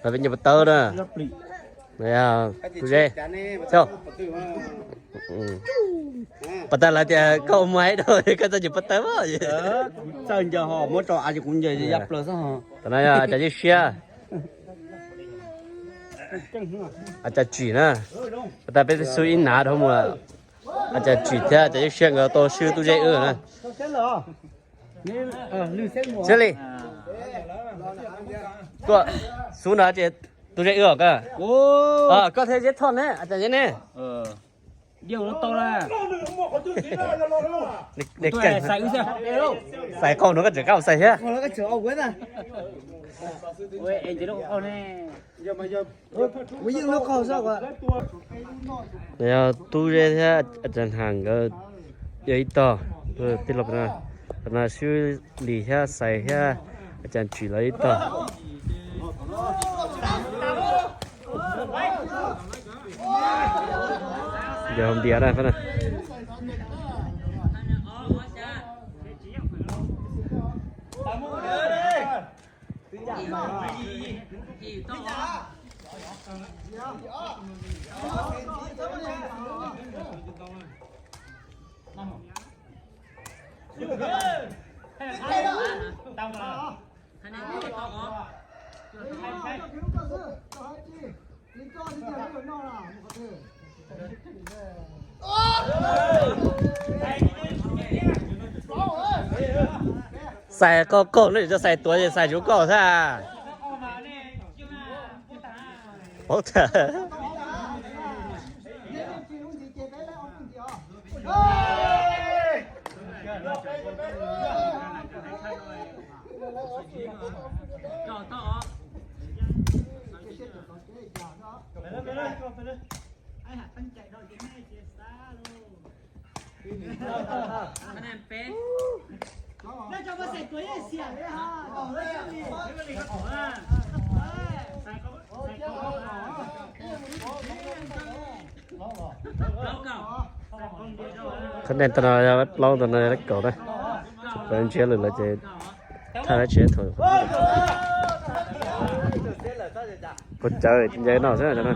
Peb nyuam pov tawb na. Tub Zeb, xyov. Pas tas lawv tias koj ua muag ib daus koj txoj nyuam pov tawb mas. Txawj ncaws ho muab rau av ces kuv ncaws ya plaws xwb ho. Tam no yog a cas yeej siab. A cas tsim na. Pas tas peb xub ib nav dhau mus. A cas tsim thiab a cas yeej siab nkawd tau swb Tub Zeb wb na. Siab li. Tuaj xub no ces Tub Zeb wb os koj. Koj thiab Zeb Thoj ne a cas Zeb ne. Xais qaug no koj tseem qab xais thiab. Yog Tub Zeb thiab a cas Has nkawd yog ib tog. Tij laug no, no Swb Lis thiab Xais thiab a cas Tsim lawv ib tog. Ntiav na. Xais qaug qaug ne, tsis tau xais tuav ces xais tsuv koj xwb. Paub tag. Qhab neeg tag no yog plaub, tag no yog lab kaum na. Lawv ntsiab lawm lawv ces thaj lab tsev thaum puas cawv ncaws no xwb no.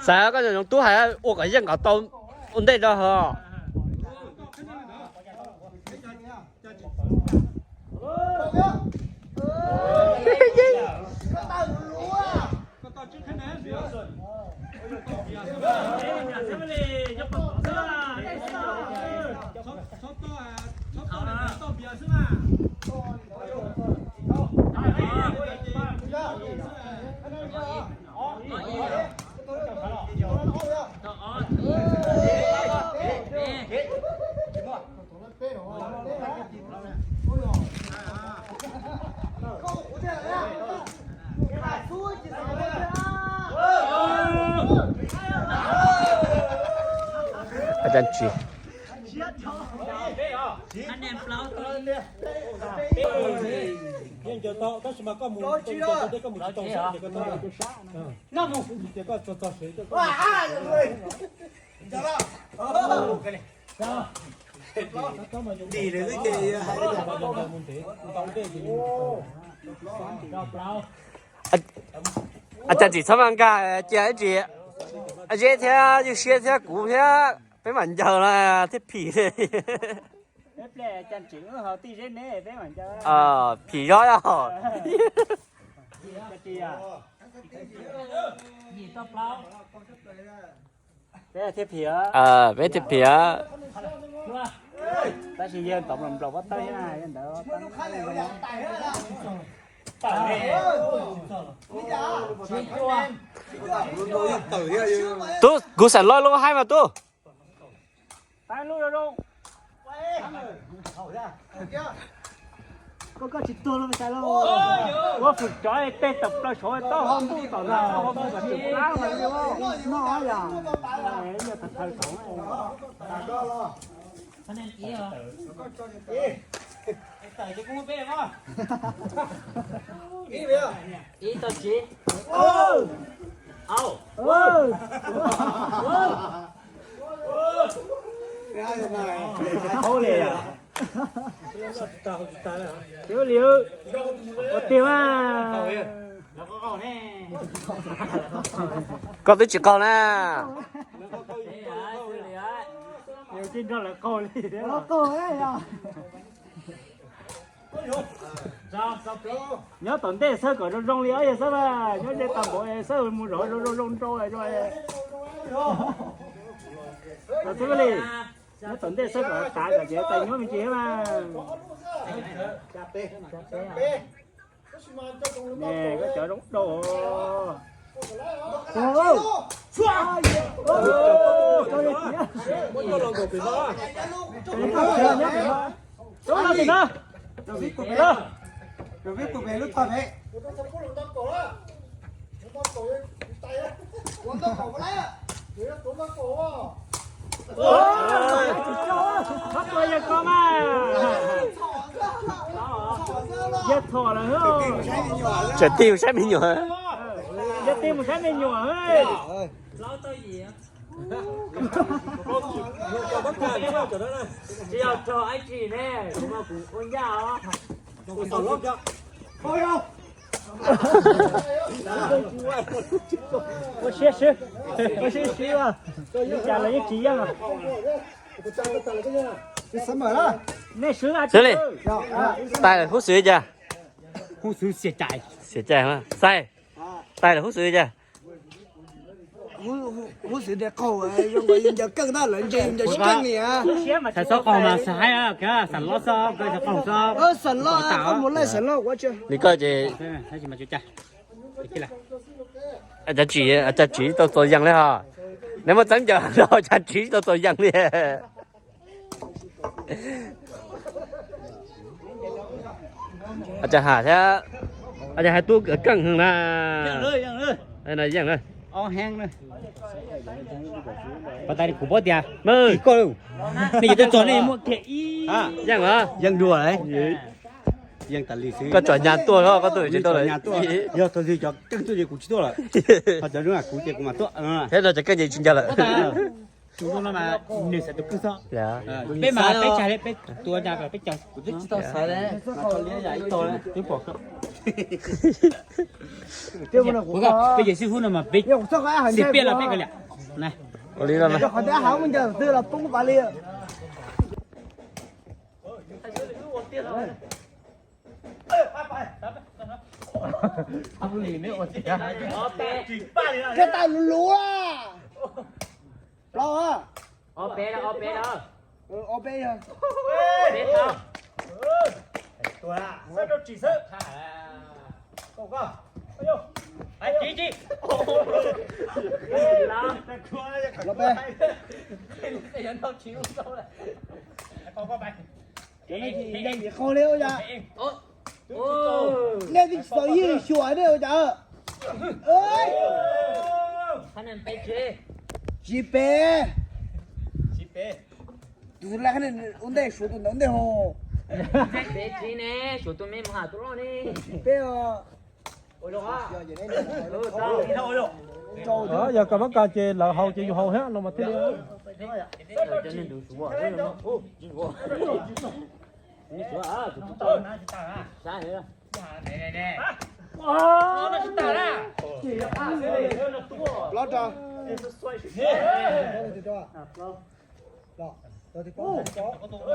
Xav koj cov tub hais ua kom yeej kom tau ua ntej rau hos. Ua cas tsis Ua cas tsis txhob mas nkag cia ib tsis. Zeb thiab Ywg Siab thiab kuv thiab peb mam ncaws no thiab phim. Phim zog os. Peb thiaj phim. Peb thiaj phim. Tab sis yawg tod nplaum pob tawb thiab na, yawg ntawd. Tub, kuv xam loj lub haib mas tub. Ua fwm cov tej tawm plaws saud, taub hau ntuj tom no, taub hau ntuj tom tsis plab mas li noj yog, yog thav thaw saud. Ib tau tsis. Au. Hauj li, ua tiag mas. Koj twb tsis qaug na. Nyob tom ntej xawb kom zoo zoo li os yawg xawb, nyob ze tau npaum xawb mus zov zoo zoo zoo rau. Xwb li, nyob tom ntej xawb kom tav kom ces tais nyob me ntsis mas. Koj cov zoo dau. Yawg txhom lawm. Tseem tig mus saib me nyuam. Yawg tig mus saib me nyuam. Tsis yog raug ib tsi ne, kuv mas kuv ua ncaj os. Ua siab sib, ua siab sib, li cas los yeej tsis yeej. Nej swb, xwb li. Tais huab xwm cas? Huab xwm Xia Cai. Xia Cai, Xais. Tais lawm huab xwm cas? Huab xwm tias qaug, yus ncaws keej tab lawv ntse yus ncaws sib keej li. Xav txhob qaug mas xav haib, xav lob xwb, xav qaug xwb. Xav lob, qaug mus lawm xav lob ua tsi. Li koj ces cas tsis, cas tsis tau txaus yees li ho. Neb muab txeeb ncaws los cas tsis tau txaus yees li. Cas has thiab, cas has tub keej heev na. Yeej na. Pas tas kuv paub tias nej yuav tuaj txog nej muaj kiag ib yeej, yeej dua, yeej tas li xwb. Koj tsom nyas tuaj, koj tuaj tsis tau lawm. Yog thaum twg cov keej tuaj ces kuv tsis tuaj lawm. Ho cov zoo kuv ces kuv mam tuaj. Thiab no cov keej ces tsis ncaws lawm. Tus no mas nws xaiv tus kawg xwb. Peb mas peb tsa li peb tua cas peb caug. Kuv twb tsis tau xaiv li, mas tau li yam ib tau li. Peb yawg xib hwb no mas peb xiam piaj los peb kav liam. Ua li no mas. Qhov tias hav mus ncaws twg los poob pas li. Koj tas luv luv a. Plaub. Ob peb, ob peb, ob peb yog. Los peb. Cov no tsis yog qhov li ua cas. Nej twb tsis tau yeej xyuas nej ua cas. Tsis pem. Tus la ua ntej suav tus ntawd ntej ho. Peb os. Yog kas mab kas ces lawv haus ces yus haus thiab no mas thiaj li. Plaub rau.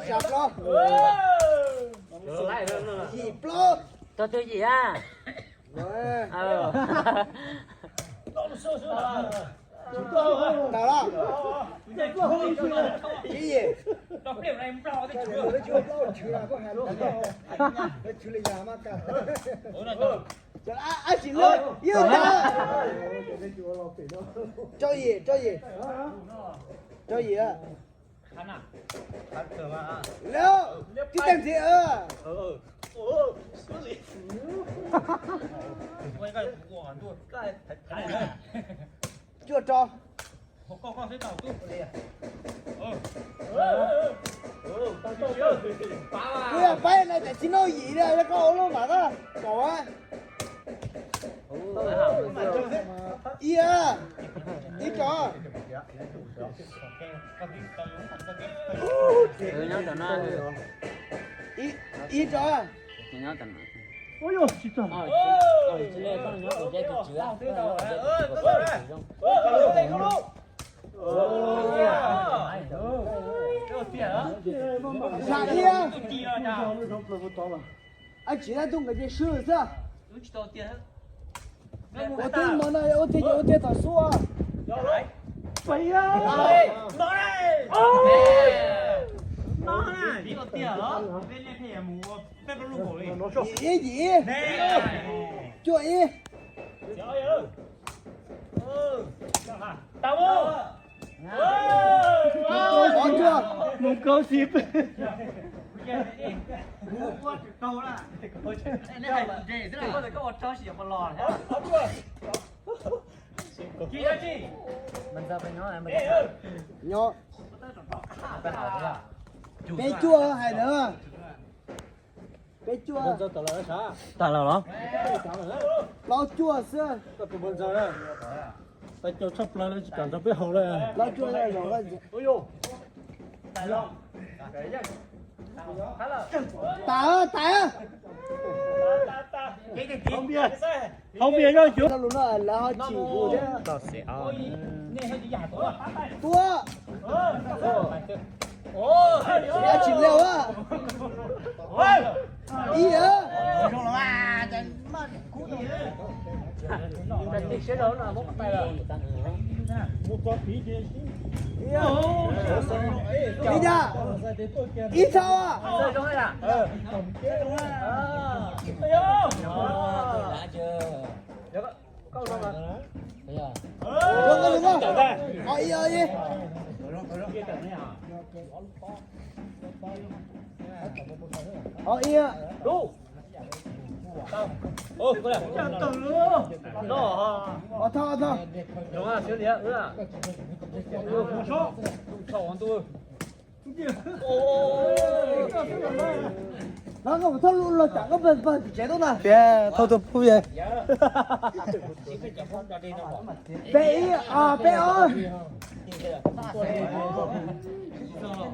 Xya plaub. Yim plaub. Tau twg yim a? Tawm los. Tsib yim. Ab tsis lawm, yog tas. Rau yim, rau yim. Rau yim. Lawm, tib teeg ntxiv. Cuaj rau. Kuv yog pab no tam tsis noj yim li, yog koj ua lub mam na, kaum a. Ib a, ib tso. Ib tso. Zam ib. Ab tsis dab tuaj nkawd ces swb lawm xwb. Ua tib mov no ua tiag ces ua tiag tom xub. Yim ib, yim ib. Cuaj ib. Ob cuaj. Nyob. Peb cuaj hais na. Peb cuaj. Tag lawm los? Plaub cuaj xwb. Tsis kam nrog peb haus li. Plaub cuaj. Tas, tas. Hauv npias no lus no lawv ho tsim kuv thiab. Tua. Tsis liaj a. Ib a. Ib a. Ib txhab. Ib, ib. Ib. Ov, thaj, thaj. Nov koj mus thauj lub los tsam koj pawg pawg tim tsev tuaj na. Thiab thauj tuaj pub yog. Peb ib, peb ob.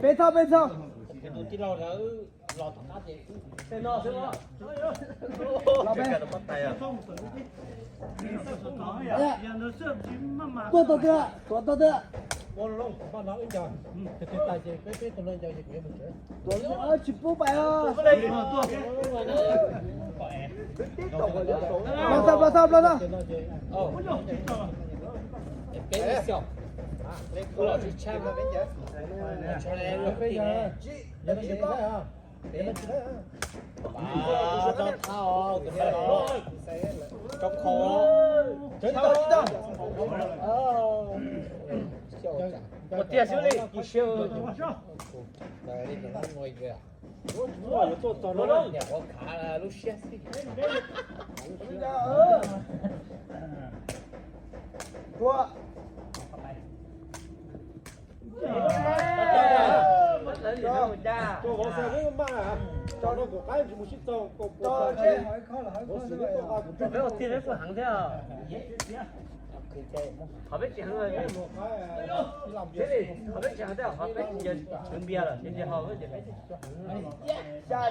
Peb thauj, peb thauj. Los peb. Tuaj tau twg, tuaj tau twg. Tuaj tsis pub pais os. Plas tau, plas tau, plas tau. Ua tiag xwb li. Peb ua tiag peb kuj heev thiab. Qhov peb tsis heev, qhov peb tsis heev thiab, qhov peb tsis nyiam npias lawm ces ho peb tsis heev. Tawm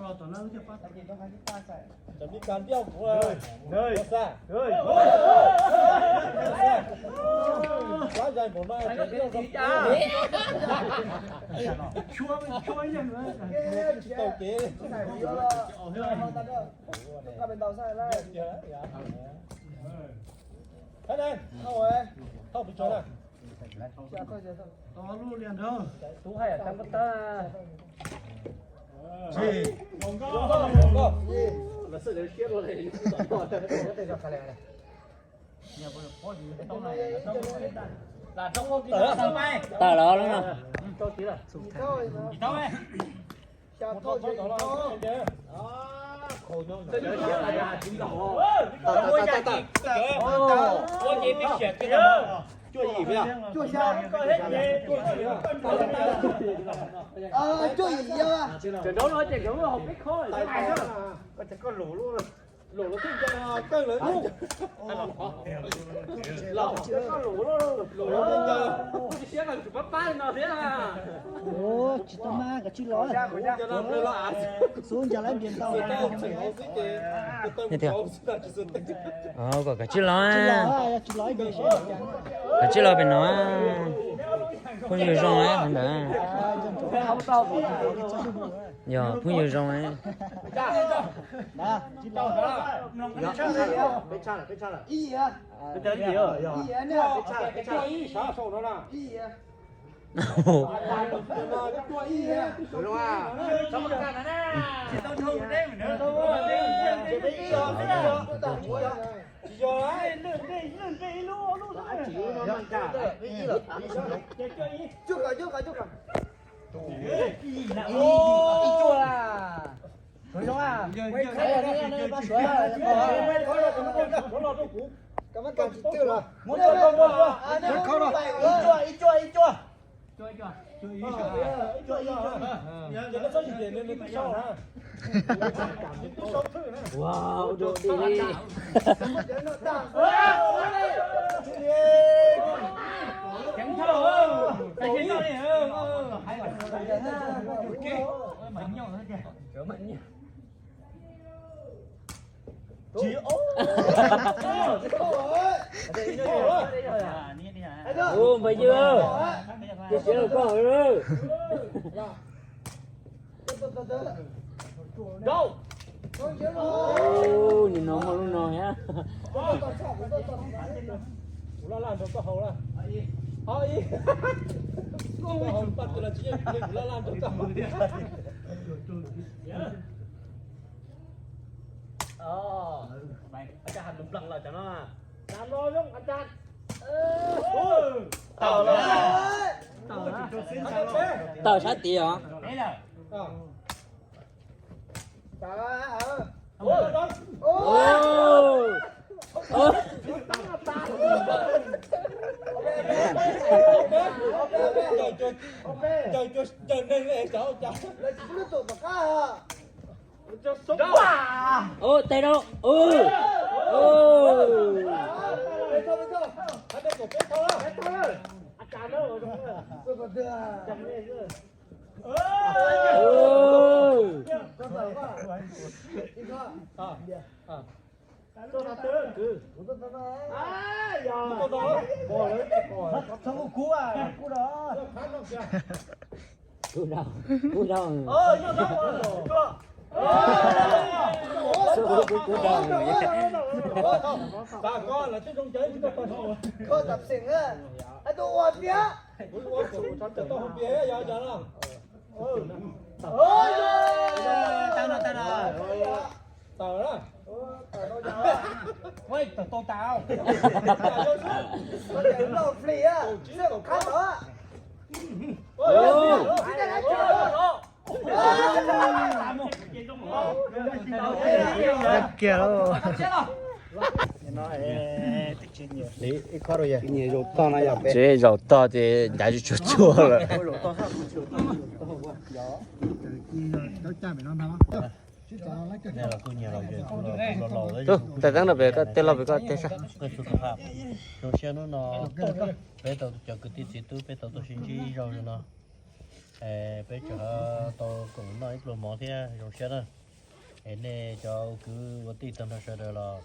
los lawm no. Cuaj yim, cuaj xya, cuaj yim, cuaj yim. Cov nraud no ces nkawd muaj hauv peb khob. Los los thiaj nco kawg lawm. Los koj los los los los siab los tsum pab pab no thiab. Tsis tau mas, kav tsij los. Xub ncav lawv npias ntau. Kom kav tsij los. Tsis los, tsis los ib pliag seb. Kav tsij los pem no. Phooj ywg zoo ntawd. Yog phooj ywg zoo. Ib cuaj, ib cuaj, ib cuaj. Suav zoo a. Muab tso, muab tso. Ib cuaj, ib cuaj, ib cuaj. Ua npawg Ywg, cia siab rau koj. Nim no muaj lub no thiab. Kuv laj laj nrog koj haus lawm. Koj haus paj twg los tsis yeej, kuv laj laj nrog koj haus. Tawm sab tid os. Ua teg rau. Kub rau, kub rau. Kub rau, kub rau. Tawm na. Ua tawm tau tas. Kiag lawm. Tsev zaum tog ces ncav tsis tshua tshua lawm. Tus ntais teeb no pem koj tej loj pem koj tej sab. Zoo siab hnub no peb tau cov kwv tij txiv tub peb tau tuaj sib ntsib ib zaug no. Peb tseem tau koom noj ib pluag mov thiab zoo siab na. Es nej cov kwv ua tij tag nrho sawv daws los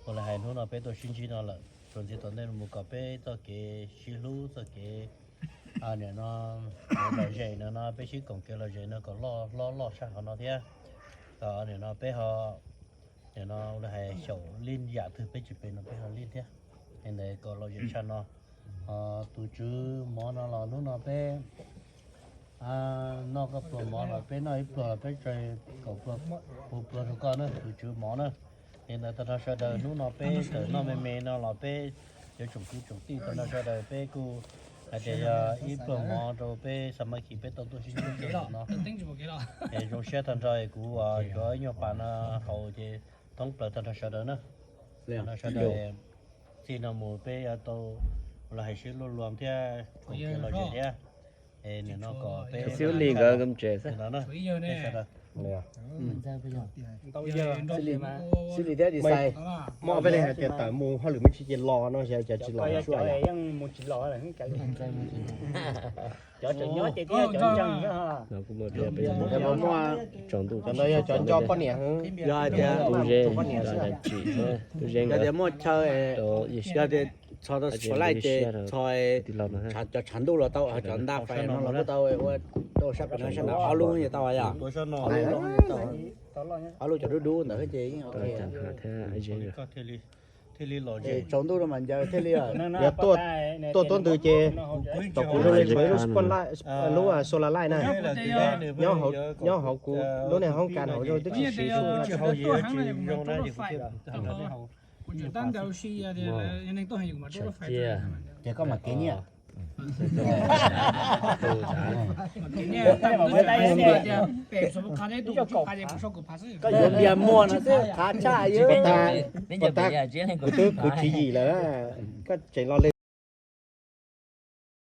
ua li hais hnub no peb tuaj sib ntsib no lawm tsuas ntxiv tom ntej mus kom peb txoj kev sib hlub txoj kev nim no lom zem no no peb sib koom kev lom zem no kom loj hlob loj tshaj qhov no thiab. Kom nim no peb ho nim no ua li hais xyaum lij yam twg peb tsis pem no peb ho lij thiab. Es ntawd kom lom zem tshaj no. Tus tswv mov no los hnub no peb noj koj pluag mov los peb noj ib pluag los peb tso kaum pluag rau koj na tus tswv mov na. Es ntawd tag nrho sawv daws hnub no peb txawm noj me me no los peb cov tsoom kwv tsoom tij tag nrho sawv daws peb kuj hais tias yog ib pluag mov rau peb xa ma khi peb tau tuaj sib ntsib no. Es zoo siab tag nrho es kuv yuav ib nyuag pas no haus ces thoob plaws tag nrho sawv daws na. No sawv daws Txij no mus peb yuav tau los hais sib luag luag thiab, koom kev lom zem thiab. Es nim no kom peb xib hwb Lis nkawd nkawd tsev xwb. Xib Lis thiab Lis Xais, muaj peb li hais tias tawm mus hauj lwm me ntsis ces los no, xyov cov tsis los suaj yom. Cov tseem nyob ces twb yog cov ntseeg xwb. Muaj, cov no yog cov nco poj niam, yog hais tias tub zeb, poj niam xwb. Yog tias muaj chaw, yog tias txog tau suav laij ces txog cov tshav ntuj los tau, cov nta fais no los kuj tau, ua rau sab pem no sab nrad ob lub yeej tau yom. Ob lub cov dub dub ntawd ces yeej ok. Tsaus ntuj rau mas ncaws thiaj li, yog tuaj tuaj ntws ces tom kuv zoo li tshuav ib lub spotlight, lub solar light na, nyob hauv kuv lub niag hoob kas hauv zoo twb tsis siv. Ces koj mam kev nyiaj. Koj yuav npias muag no xwb qhav tshaj yom. Kuv twb khwv tswv yim lawm, koj tseem los li.